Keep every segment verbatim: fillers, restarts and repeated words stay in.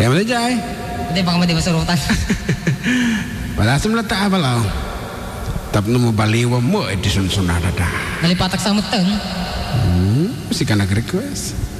Kaya mo na, Jai? Hindi, baka madi masurutan. Wala sa mga taabal, oh. Tapno mo baliwan mo, eh, di sunsunada da. Nalipatak sa mutan. Hmm, si ka nag-request.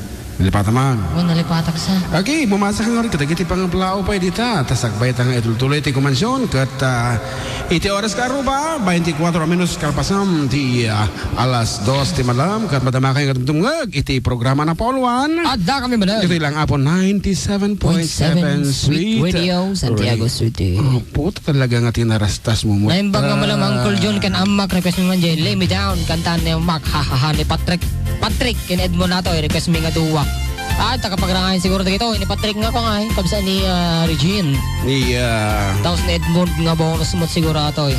Nalipatan man. Oh, nalipatak sa. Okay, bumasa ka nga rin. Katagiti pangaplao pa dita. Tasakbay ta nga itultuloy ti kumansyon. Kat, ah, iti oras ka aruba, twenty-four minutes kalpasan ti, ah, alas dos ti malam. Kat madama kayo nga tumtungag iti programa na Pauluan. Adda kami manen. Ito ilang apo ninety-seven point seven Sweet Radio, Santiago City. Oh, puta talaga nga tinarastas mo mo. Naimbag nga malam, Uncle John, kan Ammak, request mo man, Jay, Lay Me Down, kanta ni Ammak, ha, ha, ha, ni Patrick, Patrick, ken Edmond nato, request mi nga duwa. Ah, takapagrangayan siguro dagito, ni Patrick nga ko nga, eh, kabsa ni, ah, Regine. Ni, ah, Tapos ni Edmond nga bonus mo siguro ato, eh.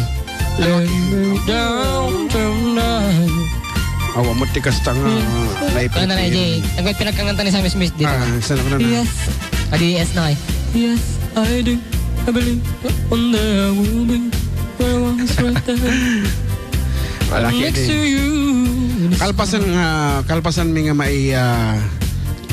Lay me down tonight. Awa mo ti kasta nga, ah, Ano na, J? Nagpay pinagkanganta ni Sam Smith dito. Ah, saan ako na na? Yes. Adi, yes na, eh. Yes, I do. I believe one day I will be where I was right there. Wala next kini. To you. Kalpasan nga, kalpasan mi nga mai, ah,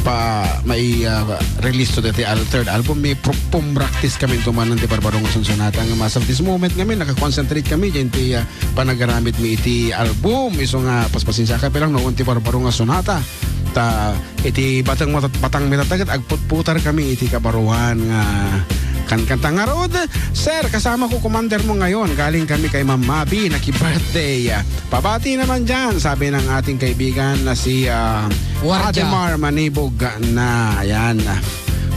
pa, mai, ah, release to the al-, third album, mi pro-, pumpractice kami tumanan ti barbaro nga sunsunatan nga as of this moment nga mi nakakonsentrate kami diyan ti, ah, panagaramit mi iti album. Isu nga paspasensia ka bilang no ti barbaro nga sunata. Ta iti batang mata-, batang mi tattaget, agputputar kami iti kabaruan nga kankanta. Ngarud, sir, kasama ko commander mo ngayon. Galing kami kay Ma'am Mabi, naki-birthday. Pabati naman dyan, sabi ng ating kaibigan na si, ah, Warja. Ademar Manibog na, ayan,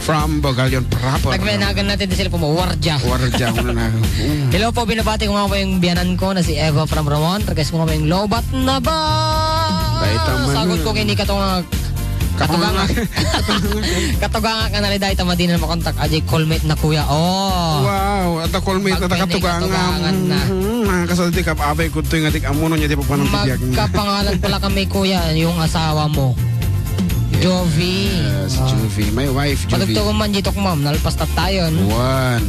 from Bogalion proper. Tagmenagan natin di sila po mo, Warja. Warja, una na. Mm. Hello po, binabati ko nga po yung biyanan ko na si Eva from Ramon. Request ko nga po yung Lobat na ba? Ay, tama Sagot na. Ko kini katong, ah, Katuganga. Katuganga. Katuganga ka na rin dahil tama din na makontak. Ajay, callmate na kuya. Oh. Wow, at callmate na Pagpene, katuganga. Katugangan na. Mhm, mga kasal, di ka abay, kudtoy nga, di ka amuno niya, di pa panang tibiyag niya. Magkapangalan pala kami, kuya, yung asawa mo. Jovi. Yes, ah. Jovi. My wife, Jovi. Patugtugon man, Jitok, ma'am. Nalpas tattayon. One.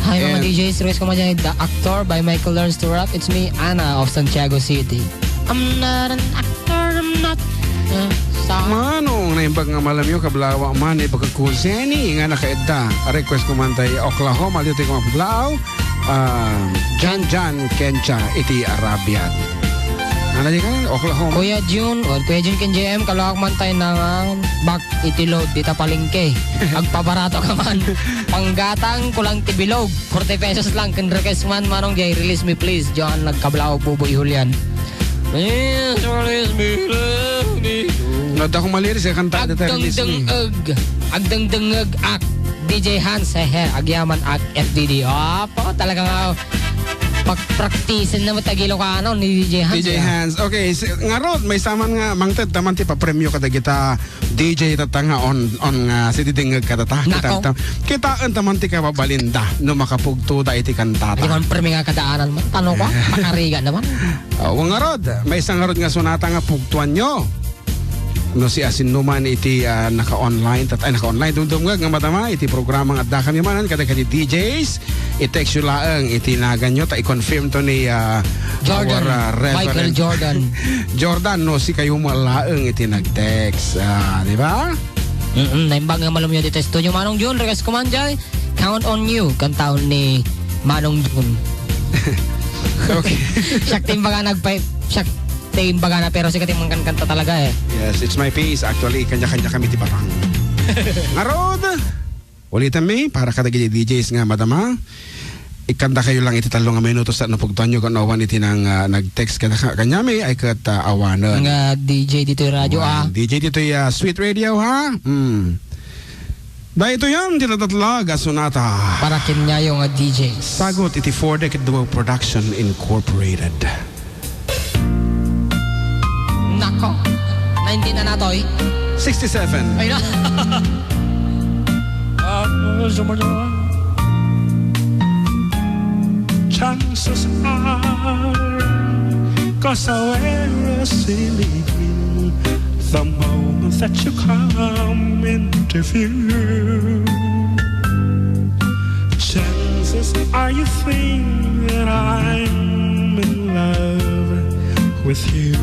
Hi, mga And D Js. Request ko man dyan, The Actor by Michael Learns to Rap. It's me, Ana of Santiago City. I'm not an actor, I'm not, uh, sa- Manong, naimbag nga malamyo, kablawa man, ibaga ko, Zenny, nga nakaedda. Request ko man tayo, Oklahoma, dito yung mga kablaw. Ah, Jan Jan Kencha, iti Arabian. Ano di ka? Oklahoma. Kuya Jun, o, Kuya Jun ken J M, kalawak man tayo ng, ah, back iti load, dita palengke. Agpabarato ka man. Panggatang, kulang ti bilog. Forty pesos lang, ken request man, Manong Jay, release me please. Joan Nagkablao, Buboy Julian. Please release me, love me. Nada ko maliris, eh, kanta na tayo, release me. Agdengdengeg. Agdengdengeg ak. D J Hans, hehe, agyaman ak F D D. Apo, talaga nga, pagpraktisin na mo tag-Ilocano ni D J Hans, D J ah. Hans. Okay, si, ngarud, may saman nga, mangted, taman ti papremyo kadagita D J tata nga on, on nga si didingeg ka tata. Nako. Kita, kita, kitaen ta man ti kababalinda no makapugto da iti kantata. Di man permi nga kadaanan man. Tano ko, pakariga naman. Oh, ngarud, may isang ngarud nga sunata nga pugtuan nyo. No si asin numan iti, ah, naka-online, tat-, ay, naka-online, dumdumngeg nga madama iti programa nga adda kami manen, kada kadi D Js, i-text yo laeng iti nagan nyo, ta i-confirm to ni, ah, Jordan. Our, ah, Michael Reverend Jordan. Jordan, no, si kayo mo laeng iti nag-text. Ah, di ba? Mm-mm, naimbag nga malumyo dito studio. Manong Jun, request ko man, Jay. Count on you, kantaon ni Manong Jun. Okay. Siya ti imbaga nagpa-, siya ti imbaga na, pero siya ti mangkankanta talaga eh. Yes, it's my face. Actually, kanya-kanya kami ti patang. Ngarud! Ulitan mi, para kadagiti D Js nga madama, ikanta kayo lang iti tallo nga minutos tapno pugtuanyo ken awan iti nang, ah, nag-text kada ka-, kanyami ay ket, ah, awanen. Nga D J ditoy radyo, ah. D J ditoy, ah, Sweet Radio, ha? Hmm. Daytoy yan, ti natatlag a sonata. Para kenyayo nga D Js. Sagot iti four Deck Duo Production Incorporated. Nako. Nineteen na natoy. Sixty-seven. Ay, na. Chances are, 'cause I wear a silly grin the moment that you come into view. Chances are you think that I'm in love with you.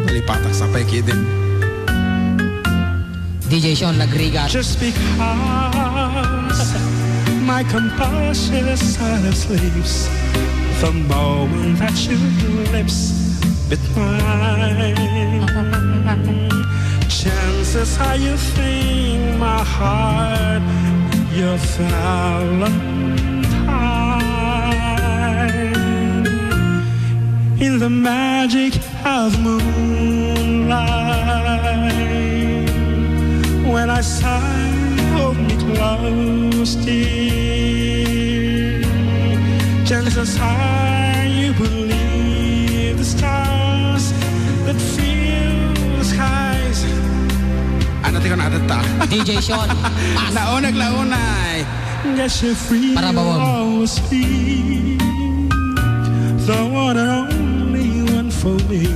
Nalipatak sa pay kidin. D J Sean nagrigat. Just because my composure sort of slips the moment that your lips bit mine. Chances are you think my heart, your Valentine. In the magic of moonlight, when I say, "Hold me close, dear," chances are you believe the stars that fill the skies. Ano ti kunada ta? D J Sean, pass. Launag, launay. Guess you feel Para bawang. Always be the one and only one for me.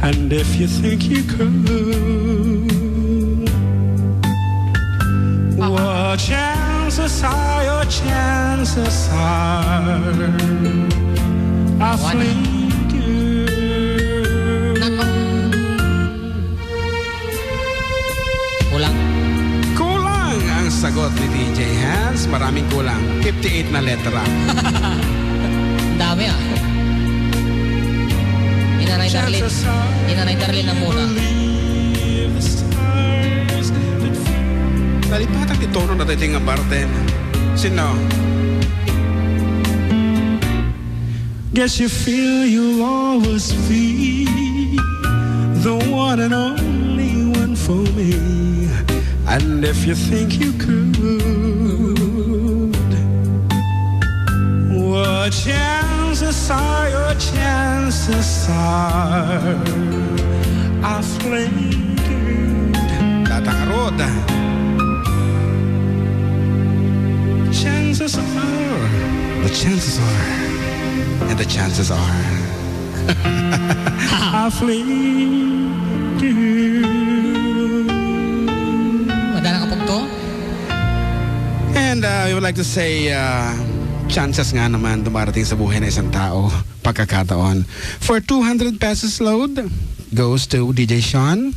And if you think you could, what chances are, your chances are, I Wala. Fling you. Nako. Kulang. Kulang ang sagot ni D J Hans. Maraming kulang. Fifty-eight na letra. Ang dami, ah. Inanay Darlene. Inanay Darlene na muna. Nalipatan ti tono na tayo nga parte. Sino? Guess you feel you'll always be the one and only one for me. And if you think you could, what chances are, your chances are, I fling you. Datang arud. Chances are, the chances are, and the chances are, I fling you. Madala ka pugto? And, uh, we would like to say, uh, chances nga naman dumarating sa buhay ng isang tao, pagkakataon. For two hundred pesos load, goes to D J Sean.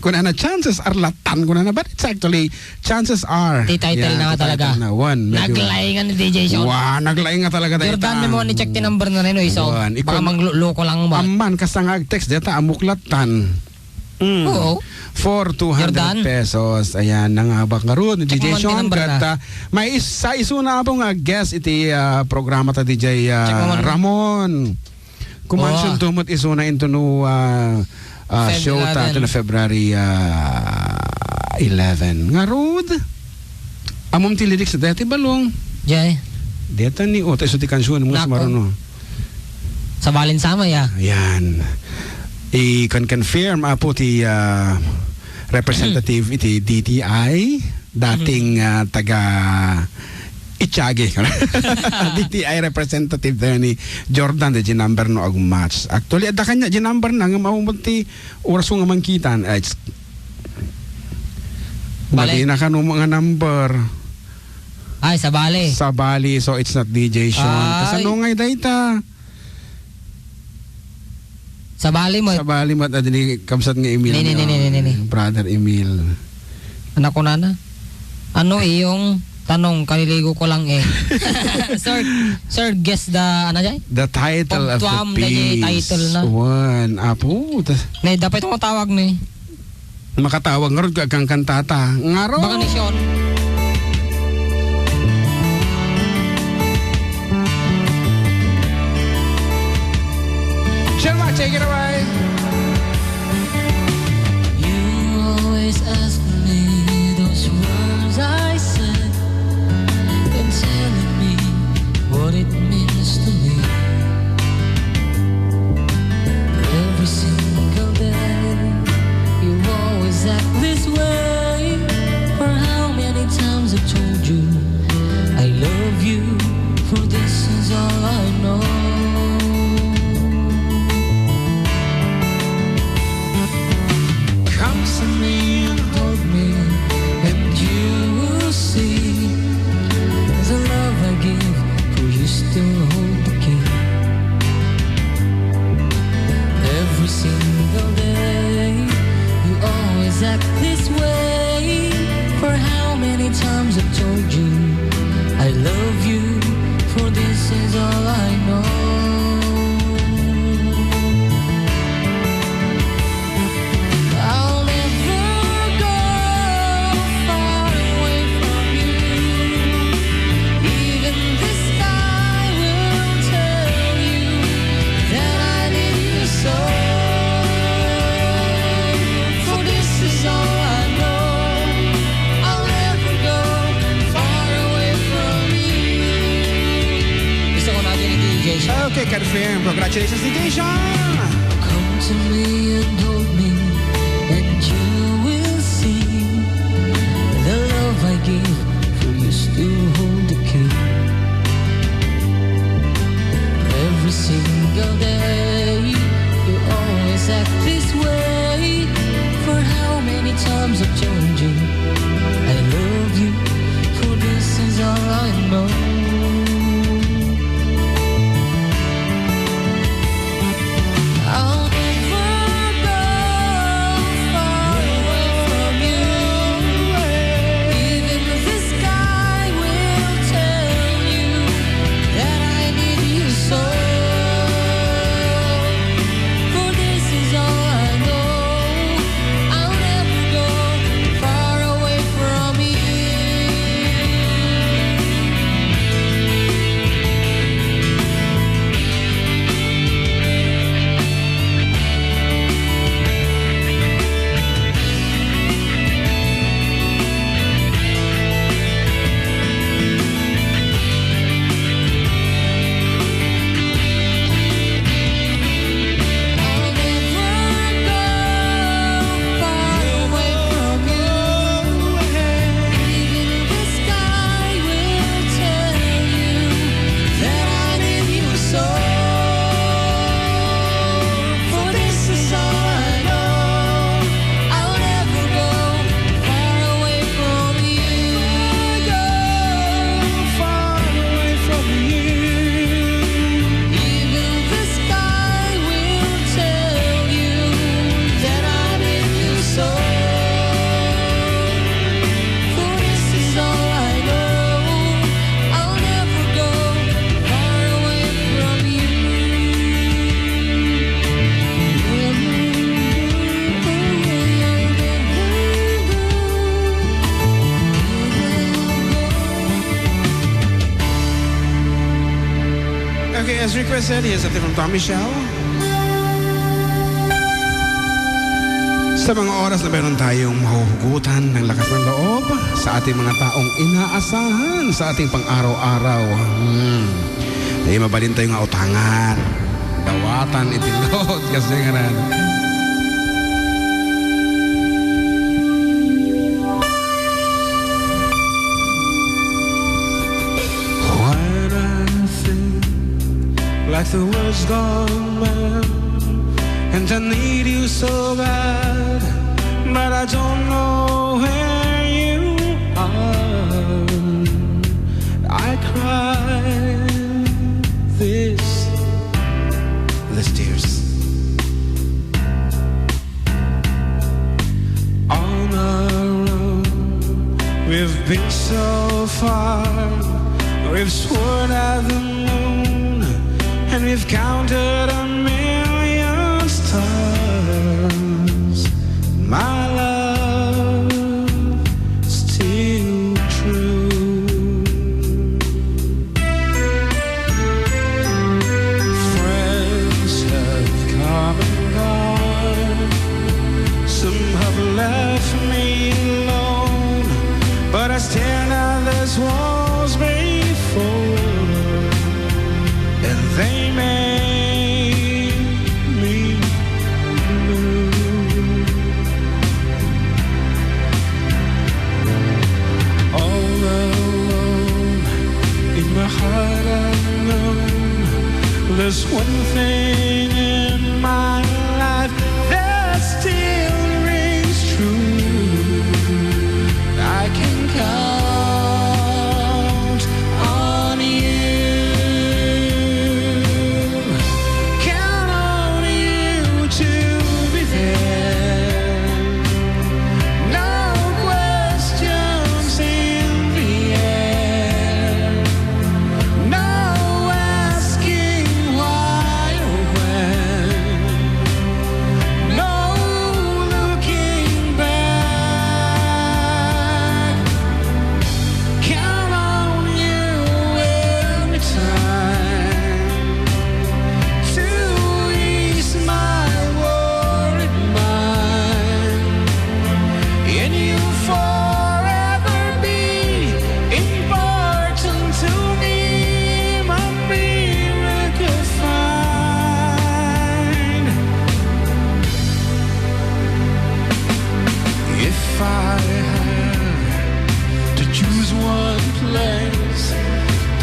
Kung ano, chances are latan ko na na, but it's actually, chances are. Ti title Yeah, na ti talaga. Title na. One, medyo Naglaingan ni D J Sean. Wow, naglaingan talaga tayo Jordan, may tang. Mo ni check ti number na rin, o, iso. One, Baka ikon- mangluloko lang ba? Amman, kasta nga ag-text, deta, amuklatan. Mm. Oo. For two hundred Jordan. Pesos. Ayan, nangabak nga ron. Check D J mo ang Sean, number na. Kat, ah, may isa isu na po nga guest iti, ah, programa ta D J, ah, Check mo man. Ramon. Kumansion Oh. to met isuna into no, ah, ah, Feb show ta eleven. Ito na February, ah, eleven. Ngarud? Amom ti lyrics dati balong. Jay. Deta ni, oh, ta isu ti kansion mo Nako. Sa maruno. Sa Balin Sama, ya. Ayan. I-con-, confirm, apo, ti, ah, representative iti D T I, dating, Mm. ah, taga Itiage. D T I representative tayo ni Jordan, di number no ag-match. Actually, adda kanya di number na, nga maumot ti oras ko nga mangkitan. Ay, it's Bale. Mali na kano nga number. Ay, sa Bali. Sa Bali, so it's not D J Sean. Ay. Kasano nga dayta? Sa Bali mo. Sa Bali mo, at ni kabsat nga Emil Ni, ni, ni, ni, ni, ni, ni. Brother Emil. Anak ko, nana. Ano iyong tanong? Kaliligo ko lang eh. Sir, sir, guess the, ano, jay? The title of the Pagtuam na di piece. Title na. One. Apo. Tas Ne, dapat itong tawag ni. Makatawag ngarud ka kang kantata. Ngarud. Baka ni Sean. Sherma, take it away. You always ask me those words I said, and telling me what it means to me. Every single day, you always act this way. For how many times I told you I love you? For this is all I know. Come to me and Times I've told you I love you, for this is all I know. I'll never go far away from you. Even the sky will tell you that I need you so. For this is all I know. I'll never go far away from you. Gusto ko natin ni D J siya. Okay, confirm. Congratulations, D J siya. Come to me and hold me, and you will see the love I give for you still hold the key. Every single day, you always act this way. For how many times I've told you I love you, for this is all I know. I'll never go far away from you. Even the sky will tell you that I need you so. For this is all I know. I'll never go far away from you. Far away from you. Far away from you. Even the sky will tell you that I need you so. For this is all I know. I'll never go far away from you. Okay, as requested, here's something from Tommy Shell. Sa mga oras na meron tayong mahuhugutan ng lakas ng loob sa ating mga taong inaasahan sa ating pang-araw-araw. Hmm. Di mabalin tayo nga utangan. Dawatan iti Lord, kasi nga ran. When I think like the world's gone mad, and I need you so bad, but I don't know where you are. I cry this, this tears. On a road we've been so far, we've sworn at the moon, and we've counted a million stars. My love, still true. Friends have come and gone, some have left me alone, but I stand at these walls before, and they made me blue. All alone, in my heart alone, there's one thing in my life that still rings true. I can count on you. Count on you to be there. No questions in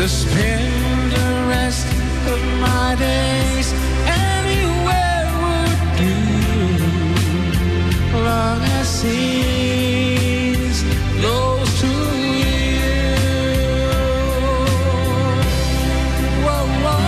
To spend the rest of my days anywhere would do, long as it's close to you. Whoa, whoa.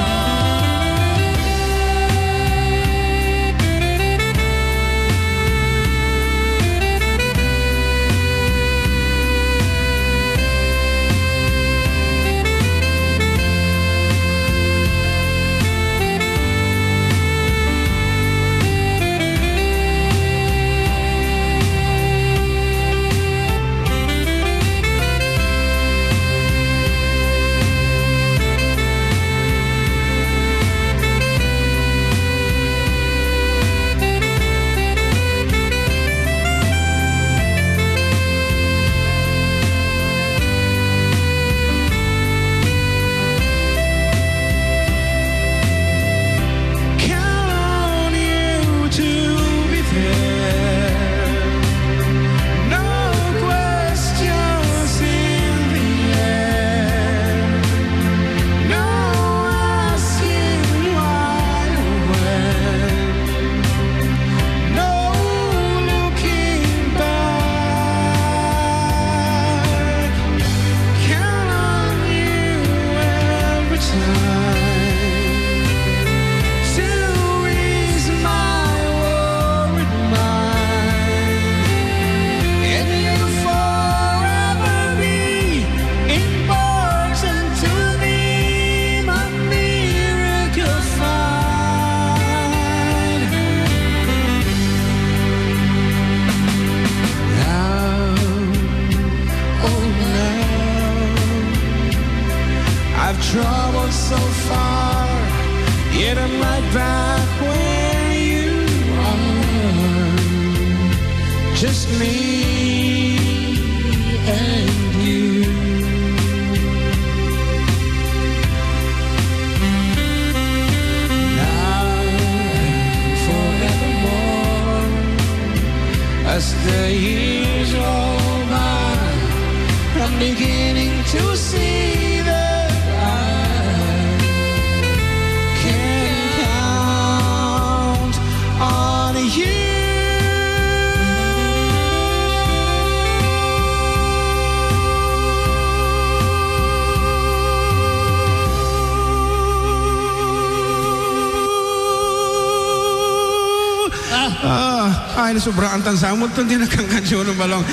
Count on you to be there. No questions in the air. No asking why or when. No looking back. Count on you every time to ease my worried mind. And you'll forever be important to me, my miracle find. Now, oh, now, I've traveled so far, yet I'm right back where you are. Just me and you. Now and forevermore, as the years roll by, I'm beginning to see that I can count on you. Ah, ay, nasobraan tan samot ton di nagkankansiyon, Balong.